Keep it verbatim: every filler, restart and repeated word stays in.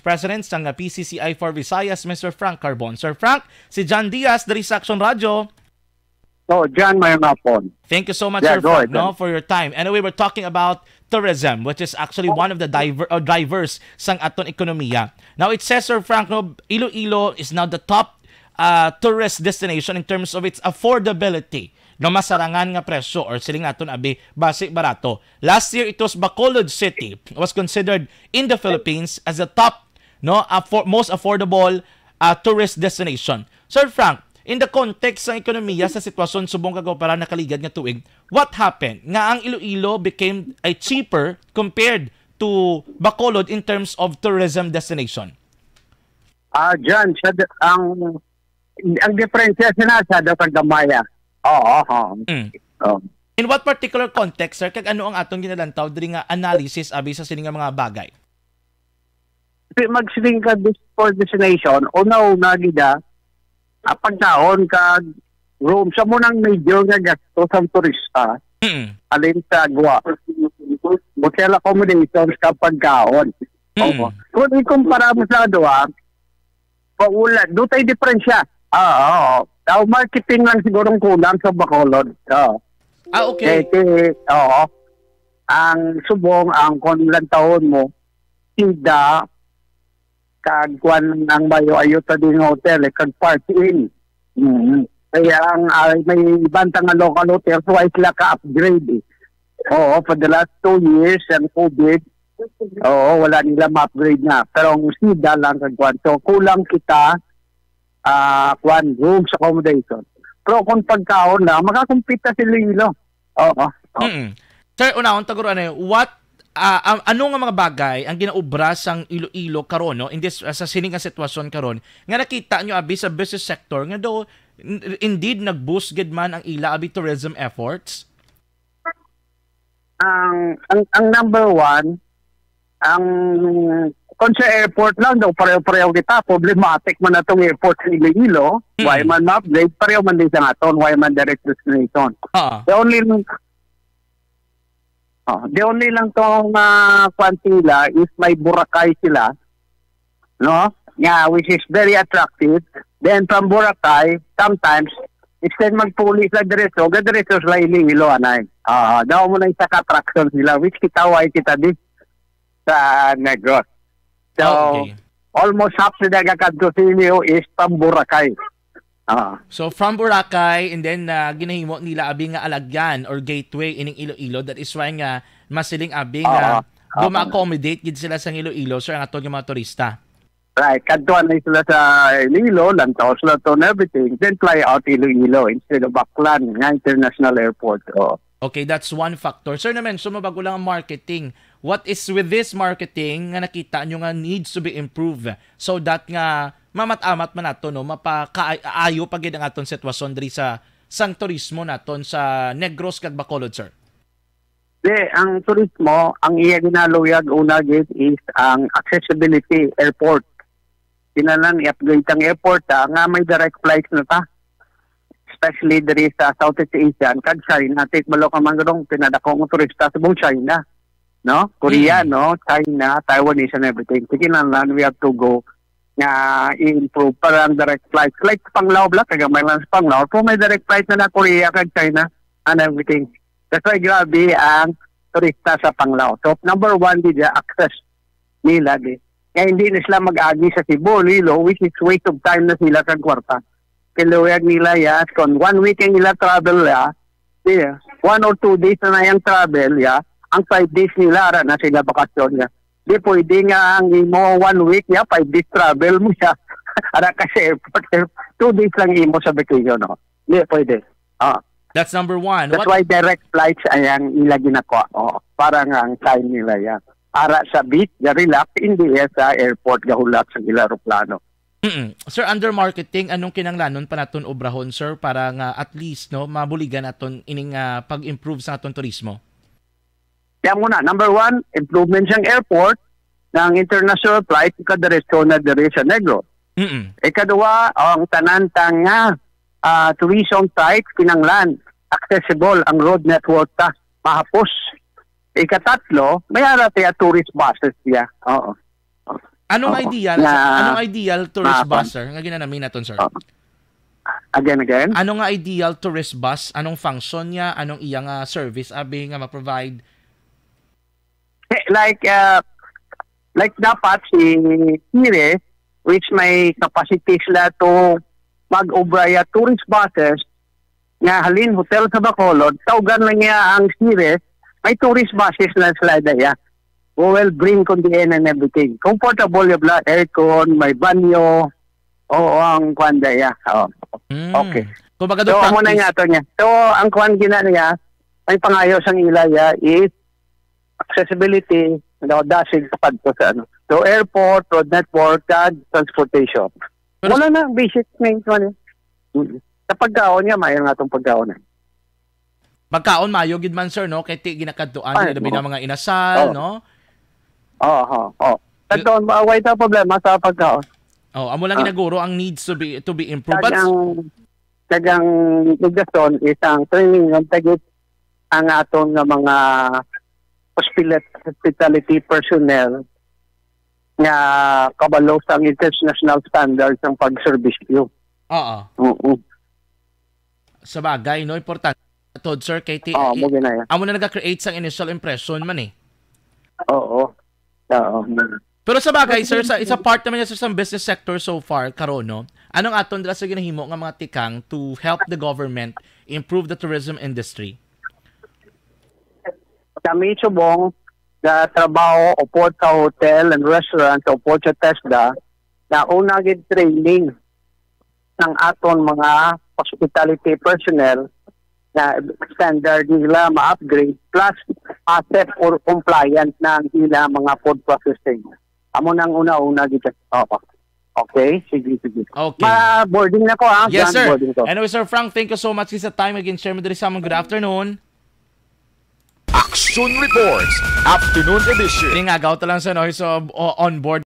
President sang P C C I for Visayas, Mister Frank Carbon. Sir Frank, si John Diaz diri sa Action Radio. So, John, may hapon. Thank you so much, Yeah, Sir go Frank, ahead, no, John. for your time. Anyway, we're talking about tourism, which is actually one of the diver, uh, drivers sang aton ekonomiya. Now, it says, Sir Frank, no, Iloilo is now the top uh, tourist destination in terms of its affordability. No, masarangan nga presyo, or siling naton abi, basi barato. Last year, it was Bacolod City was considered in the Philippines as the top, no, affor- most affordable uh, tourist destination. Sir Frank, in the context sang ekonomiya sa sitwasyon subong kag para nakaligad nga tuig, what happened nga ang Iloilo became a cheaper compared to Bacolod in terms of tourism destination? Ah, John, siya d- ang ang diferensya siya na sa daw kag gamaya. Oo, oo. Mm. Oh. In what particular context, sir, kag ano ang aton ginalantaw diri nga analysis abi sa sini nga mga bagay? Di magsiling ka dis- for destination, una-una gid ah, ah, pagkaon kag room. Sa mo nang major nga gasto sang turista, Mm. alin sa Guam. Hotel accommodations ka pagkaon. Mm. Oo. Kung ikumpara mo sa duha, paula, dutay diferensya. Ah, oo. Daw marketing lang siguro ang kulang sa Bacolod. Oo. Ah, okay. Eh, kay, oo. Ang subong, ang kung lantawon mo, Sida, kag kuan ang Bayo Ayuta din hotel, eh, kag Park Inn. Mm. Kaya ang, ah, may ibang nga local hotels, why sila ka-upgrade, eh? Oo, for the last two years, ang COVID, oo, wala nila ma-upgrade na. Pero ang Sida lang kag kuan. So, kulang kita, ah, kuan, rooms accommodation. Pero kung pagkaon na, makakumpita si Iloilo. Oo. Oo. Mm. Sir, unahon, taguro, ano, what, ah, an-, ano nga mga bagay ang ginaobra sang Iloilo karon, no? In this, ah, sa sini nga sitwasyon karon, nga nakita nyo abi sa business sector, nga do, n-, indeed, nag-boost gid man ang ila abi tourism efforts? Ang, ang, ang number one, ang, kung sa airport lang daw, pareho-pareho kita, problematic man atong airport sa Iloilo, Mm. why man ma-upgrade, pareho man din sa aton, why man direct destination. Ah. The only, oh, the only lang tong, ah, kwan sila is may Boracay sila, no? Nga, which is very attractive. Then from Boracay, sometimes, instead magpuli sa diretso, gadiretso sila Iloilo, anay. Ah, daw mo na isa ka attraction sila, which kita, why kita di sa Negros. So, Ah, okay. almost half sila gakadto sa Iloilo is from Boracay. Ah. So, from Boracay, and then, ah, ginahimo nila abi nga alagyan or gateway ining Iloilo. That is why nga masiling abi nga Oo. Oo. guma-accommodate gid sila sa Iloilo, sir, ang aton nga mga turista. Right. Kadtuan na sila sa Iloilo, lantaw sila to and everything, then fly out Iloilo instead of Aklan nga international airport. Oo. Okay, that's one factor. Sir, na-mention mo bago lang ang marketing. What is with this marketing nga nakita nyo nga needs to be improved so that nga mamat-amat man nato, no, mapakaayo pa gid ang aton sitwasyon diri sa sang turismo naton sa Negros kag Bacolod, sir? Di, ang turismo, ang iya ginaluyag una gid is ang accessibility airport. Kinahanglan i-upgrade ang airport, ah, nga may direct flights na ta. Especially diri sa Southeast Asian, kag China. Take balo ka man gudong pinadako nga turista sa buong China. No? Korea, Mm. no? China, Taiwanese and everything. So, kinahanglan we have to go nga i-improve para ang direct flights. Like sa Panglao, bla, kag may lang sa Panglao. Kung may direct flight na na Korea kag China and everything. That's why grabe ang turista sa Panglao. So, number one, di dya, access nila, di. Kaya hindi na sila mag-agi sa Cebu, Iloilo, which is waste of time na sila kag kwarta. Kiluyag nila, ya, kung one week ang ila travel, ya, di, one or two days na na yung travel, ya, ang five days nila, ara na sila bakasyon, ya. Di pwede nga ang imo one week, ya, five days travel mo, ya. Ara ka sa airport, two days lang imo sa vacation, no? Di pwede. Ah. That's number one. That's What why direct flights ay ang ila ginakuha. Oh, para nga ang time nila yan. Ara sa beach, ga-relax, hindi ya sa airport, gahulat sa ila aeroplano. Mm-mm. Sir, under marketing, anong kinanglanon pa naton obrahon, sir, para nga at least, no, mabuligan naton ining, ah, pag-improve sa aton turismo? Kaya muna, number one, improvement sang airport, nga ang international flight, ikadiretso na diri sa Negros. Mm-mm. Ikaduwa, ang tanan ta nga, ah, tourism sites, kinanglan, accessible ang road network ta, mahapos. Ikatatlo, may ara tiya tourist buses tiya. Oo. Anong Oo. ideal, Nga anong ideal tourist maapon. bus, sir, nga ginanami naton, sir? Oo. Again, again? Ano nga ideal tourist bus? Anong function niya? Anong iya nga service, abi, nga ma-provide? Eh, like, uh, like dapat si Ceres, which may capacity sila to mag-obra ya tourist buses nga halin hotel sa Bacolod, tawgan na niya ang Ceres, may tourist buses na sila daya. Who will bring condition and everything. Comfortable yung bla-, aircon, may banyo, o ang kwan daya. Oh. Mm. Okay. Kumbaga, So, doon amo na practice. nga to niya. So, ang kwan gina niya, ang pangayo sang ila ya is accessibility, no, dasig pakadto sa ano. So, airport, road network, kag transportation. Pero Wala na, basic na yung kwan. Mm. Sa pagkaon niya, mayroon nga itong pagkaon. eh. Pagkaon, mayo gid man, sir, no? Kay ti ginakadtuan Ay, gid labi oo. na mga inasal, Oo. no? Oo, oo, oo. Katon, uh, way ta problema sa pagkaon. Oh, amo lang Ah. ginaguro ang needs to be to be improved. But Tagang, tagang Legason is ang training ng tagit ang aton nga mga hospital-, hospitality personnel nga kabalo sa international standards ang pagserbisyo. Oo. Oo. Sa bagay, no, importante, Tod, sir, kay ti-, Oo, i-, mo ginaya. amo na naga-create sang initial impression man eh. Oo. Oo. Pero sa bagay, sir, sa, sa part naman niya, sir, sa business sector so far, karon, no? Anong aton dira sa ginahimo nga mga tikang to help the government improve the tourism industry? Kami subong nga trabaho upod sa hotel and restaurant, upod sa TESDA, na una gid training ng aton mga hospitality personnel na standard nila ma-upgrade, plus ASEP or compliant na ang ila mga food processing. Amo nang una-una gid. Oo. Okay, sige, sige. Okay. Ma-boarding na ko, ha? Yes, John, sir. Boarding ko. Anyway, Sir Frank, thank you so much sa time. Again, share mo diri sa amon. Good afternoon. Action Reports, Afternoon Edition. Ini nga, gawta lang sa noise of, o, on board.